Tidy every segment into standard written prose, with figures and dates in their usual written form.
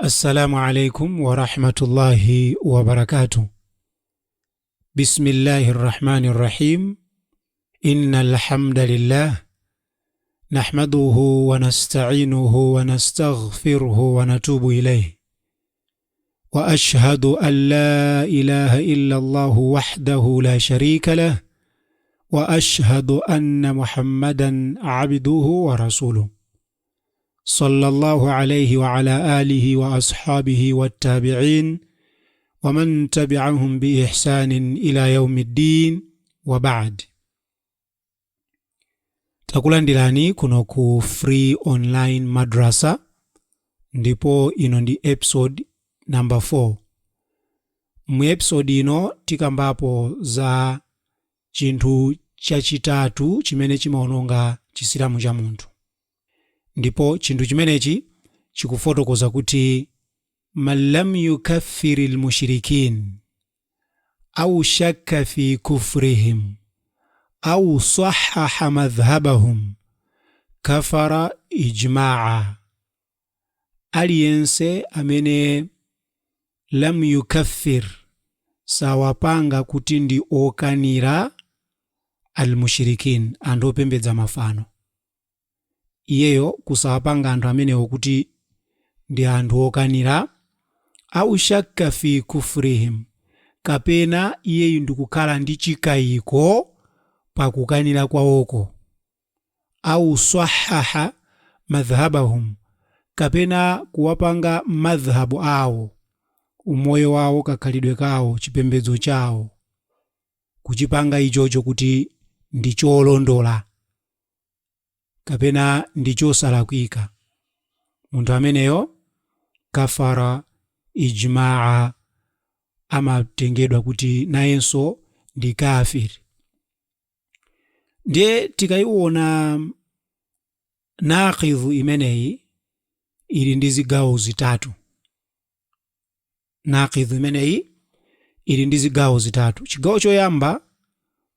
Assalamu alaikum warahmatullahi wabarakatuh. Bismillahi rrahmani rrahim. Inna alhamdalillah nahmaduhu wa nasta'inuhu wa nastaghfiruhu wa natubu ilayh. Wa ashhadu an la ilaha illa Allahu wahdahu la sharika lah wa ashhadu anna Muhammadan abduhu wa rasuluh. Sallallahu alayhi wa ala alihi wa ashabihi wattabi'in wa man tabi'ahum bi ihsanin ila yaumiddin wa ba'd. Takulandirani kuno ku Free Online Madrasa, ndipo ino ndi episode number 4. Mu episode ino tikambapo za chinthu chachitatu chimene chimaononga Chisilamu cha munthu, ndipo chinthu chimenechi chikufotokoza kuti man lam yukaffiri lmushrikin au shakka fi kufrihim au sahaha madhhabahum kafara ijmaa. Aliyense amene lam yukaffir, sawapanga kuti ndi okanira, almushrikin, anthu opembedza mafano, iyeyo kusawapanga anthu amenewo kuti ndi anthu okanira, au shakka fi kufrihim, kapena iyeyu ndikukhala ndi chikayiko pakukanira kwawoko, au sahaha madhhabahum, kapena kuwapanga madhhabu awo, umoyo wawo, kakhalidwe kawo, chipembedzo chawo, kuchipanga ichocho kuti ndi cholondola kapena ndi chosalakwika, munthu ameneyo kafara ijmaa, amatengedwa kuti nayenso ndi kafiri. Ndiye tikayiona naqidhu imeneyi ili ndi zigawo zitatu. Naqidhu imeneyi ili ndi zigawo zitatu. Chigawo choyamba,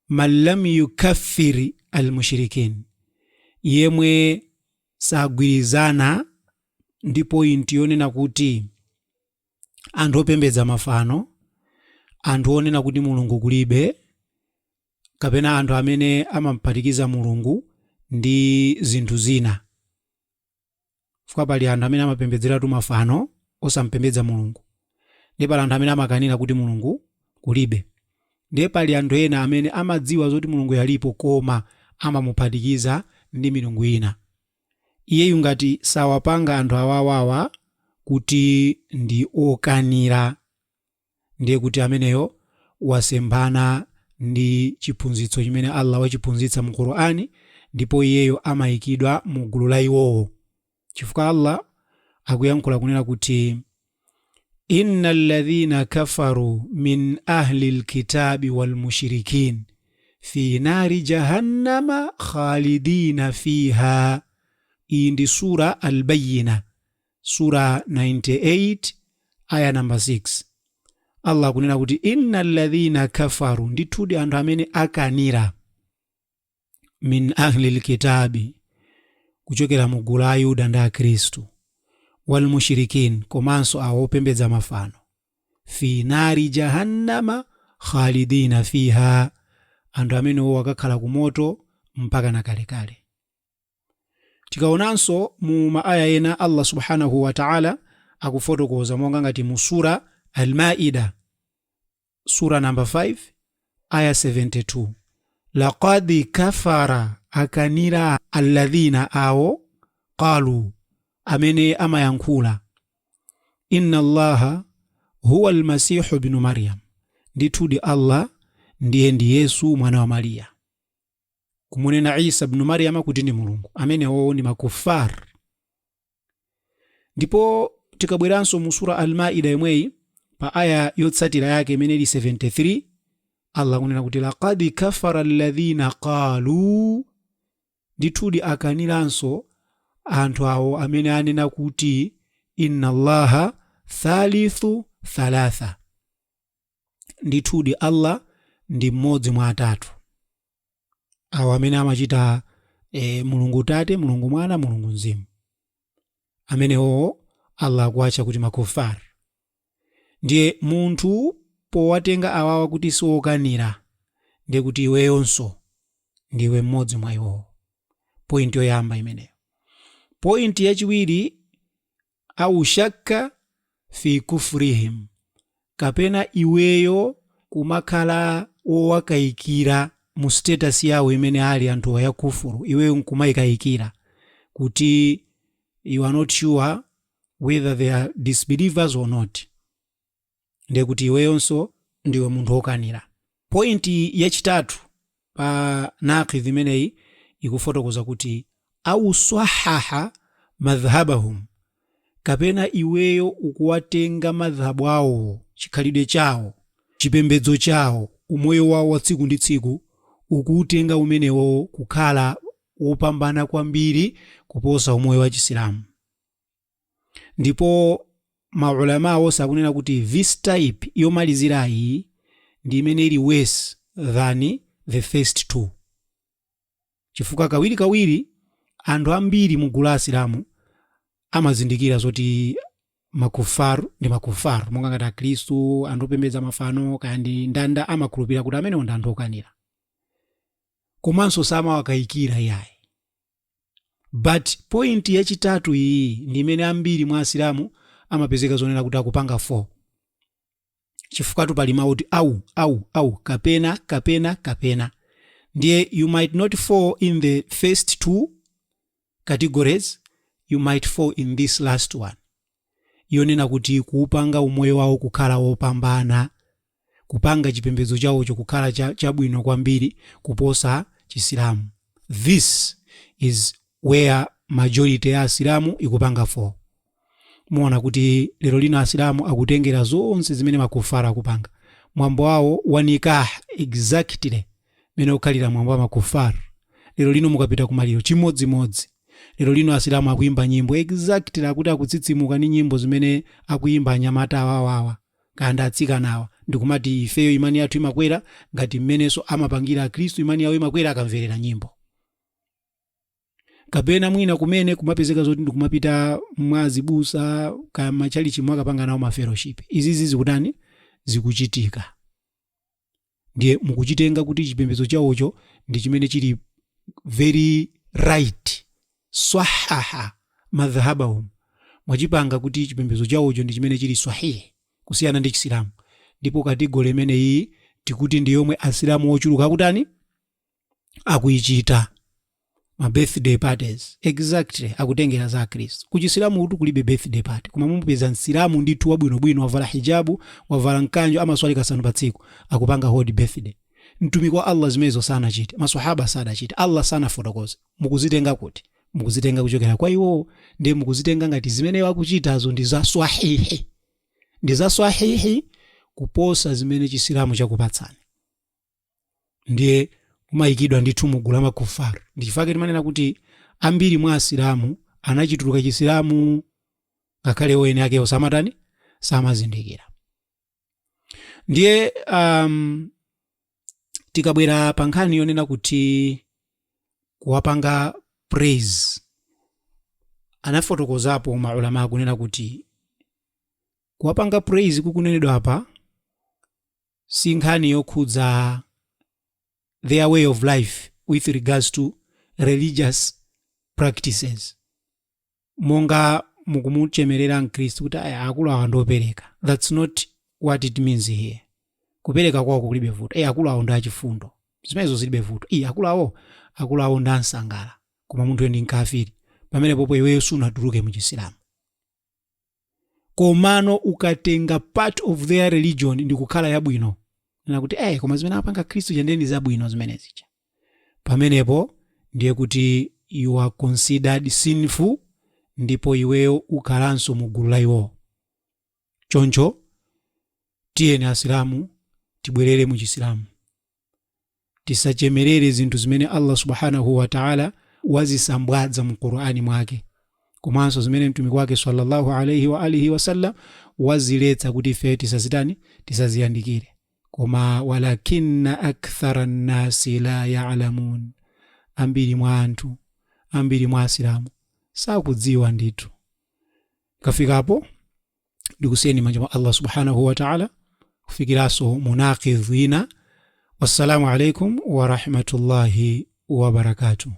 man lam yukaffiri almushrikin, yemwe sagwirizana ndi point yonena kuti anthu opembedza mafano, anthu onena kuti Mulungu kulibe, kapena anthu amene amampatikiza Mulungu ndi zinthu zina, chifukwa pali anthu amene amapembedzeratu mafano osampembedza Mulungu, ndiye pali anthu amene amakanira kuti Mulungu kulibe, ndiye pali anthu ena amene amadziwa zoti Mulungu yalipo koma amamuphatikiza ndi milungu ina. Iyeyu ngati sawapanga anthu awawawa kuti ndi okanira, ndiye kuti ameneyo wasemphana ndi chiphunzitso chimene Allah wachiphunzitsa mu Qur'ani, ndipo iyeyo amayikidwa mu gulu la iwowo, chifukwa Allah akuyankhula kunena kuti inna alladhina kafaru min ahli lkitabi walmushrikin fi nari jahannama khalidina fiha. Iyi ndi Sura Albayina, Sura 98 aya namba 6. Allah akunena kuti inna alladhina kafaru, ndithudi anthu amene akanira, min ahli lkitabi, kuchokera mu gulu la Ayuda ndi Akhristu, walmushrikin, komanso awo opembedza mafano, fi nari jahannama khalidina fiha, anthu amenewo akakhala ku moto mpaka na kalekale. Tikaonanso mu maaya ena, Allah subhanahu wa ta'ala akufotokoza, monga ngati mu Sura Almaida, sura namba 5 aya 72, laqad kafara, akanira, alladhina, awo, qalu, amene amayankhula, inna Allaha huwa almasihu bnu Maryam, ndithudi Allah ndiye ndi Yesu mwana wa Mariya, kumunena Isa bnu Maryama kuti ndi Mulungu. Amenewo ndi makufar. Ndipo tikabweranso mu Sura Almaida yomweyi, pa aya yotsatira yake imene ili 73, Allah akunena kuti laqad kafara alladhina qalu, ndithudi akaniranso anthu awo amene anena kuti inna Allaha thalithu thalatha, ndithudi Allah ndi mmodzi mwa atatu, awo amene amachita Mulungu Tate, Mulungu Mwana, Mulungu Mzimu. Amenewo Allah akuwatcha kuti makufar. Ndiye munthu powatenga awawa kuti siwokanira, ndiye kuti iweyonso ndiwe mmodzi mwa iwowo. Point yoyamba imeneyo. Point yachiwiri, au shakka fi kufrihim, kapena iweyo kumakhala wowakayikira mu status yawo imene ali anthuwa ya kufuru, iweyo nkumayikayikira kuti you are not sure whether they are disbelievers or not, ndiye kuti iweyonso ndiwe munthu wokanira. Point yachitatu pa naqidh imeneyi ikufotokoza kuti au swahaha madhhabahum, kapena iweyo ukuwatenga madhhabu awo, chikhalidwe chawo, chipembedzo chawo, umoyo wawo wa tsiku ndi tsiku, ukuutenga umenewo kukhala wopambana kwambiri kuposa umoyo wa Chisilamu. Ndipo maulama onse akunena kuti this type yomalizirayi ndi imene ili worse than the first two, chifukwa kawirikawiri anthu ambiri mu gulu la Asilamu amazindikira zoti makufaru ndi makufaru, monga ngati Akhristu, anthu opembedza mafano, kaya ndi ndanda, amakhulupirira kuti amenewo ndi anthu okanira, komanso samawakayikira iyayi. But point yachitatu iyi ndi imene ambiri mwa Asilamu amapezeka zonena kuti akupanga 4, chifukwa pali mawu kuti au, au, au, kapena, kapena, kapena. Ndiye you might not fall in the first two categories, you might fall in this last one yonena kuti kuupanga umoyo wawo kukhala wopambana, kupanga chipembedzo chawocho kukhala chabwino kwambiri kuposa Chisilamu. This is where majority ya Asilamu ikupanga 4. Muona kuti lero lino Asilamu akutengera zonse zimene makufara akupanga. Mwambo wawo wa nikah, exactly mene ukhalira mwambo wa makufara. Lero lino mukapita kumaliro, chimodzimodzi. Lero lino Asilamu akuimba nyimbo exactly, akuti akutsitsimuka ndi nyimbo zimene akuimba anyamata awawawa kaya atsikana awa, ndikumati ifeyo imani yathu imakwera ngati mmenenso amapangira Akhristu, imani yawo imakwera akamverera nyimbo. Kapena mwina kumene kumapezeka zoti ndikumapita mwazibusa kaya machalichi, mwakapanga nawo ma fellowship. Izizi zikutani? Zikuchitika. Ndiye mukuchitenga kuti chipembedzo chawocho ndi chimene chili very right. Swahaha madhhabahum, mwachipanga kuti chipembedzo chawocho ndi chimene chili sahihi kusiyana ndi Chisilamu. Ndipo category imeneyi tikuti ndi yomwe Asilamu ochuluka akutani? Akuichita. Ma birthday parties, exactly akutengera za Akhristu. Ku Chisilamu kuti kulibe birthday party, koma mumupeza Msilamu ndithu wabwinobwino, wavala hijabu, wavala mkanjo, amaswali kasanu pa tsiku, akupanga hold birthday. Mtumiki wa Allah zimenezo sanachite, maswahaba sadachite, Allah sanafotokoze. Mukuzitenga kuti? Mukuzitenga kuchokera kwa iwowo. Ndiye mukuzitenga ngati zimene akuchitazo ndi za swahihi, ndi za swahihi kuposa zimene Chisilamu chakupatsani. Ndiye kumayikidwa ndithu mu gulu la makufaru. Ndi chifukwa timanena kuti ambiri mwa Asilamu anachituluka Chisilamu ngakhale eni akewo samatani? Samazindikira. Ndiye tikabwera pa nkhani yonena kuti kuwapanga praise, anafotokozapo maulama akunena kuti kuwapanga praise kukunenedwa apa si nkhani yokhudza their way of life with regards to religious practices, monga mukumuchemerera Mkhristu kuti aya, akulu awa ndiopereka. That's not what it means here. Kupereka kwawo kulibe vuto. Ey, akulu awo ndi achifundo, zimenezo zilibe vuto. Iye akulu awo ndi ansangala, koma munthu ndi mkafiri. Pamene popo iweyo sunatuluke mu Chisilamu. Komano ukatenga part of their religion ndi kukhala yabwino, nena kuti koma zimene apanga Khristu chandeni zabwino zimene zija, pamenepo ndiye kuti you are considered sinful, ndipo iweyo ukhalanso mu gulu la iwowo. Choncho tiyeni Asilamu tibwerere mu Chisilamu, tisachemerere zinthu zimene Allah subhanahu wa ta'ala wazisambwadza mu Qur'ani mwake, komanso zimene mtumiki wake sallallahu alaihi wa alihi wasallam waziletsa kuti ife tisazitani? Tisaziyandikire. Koma walakinna akthara nnasi la ya'lamun, ambiri mwa anthu, ambiri mwa Asilamu sakudziwa ndithu. Kafikapo ndikusiyeni manja mwa Allah subhanahu wa ta'ala, kufikiranso munaqidh ina. Wassalamu alaikum wa rahmatullahi wa barakatuh.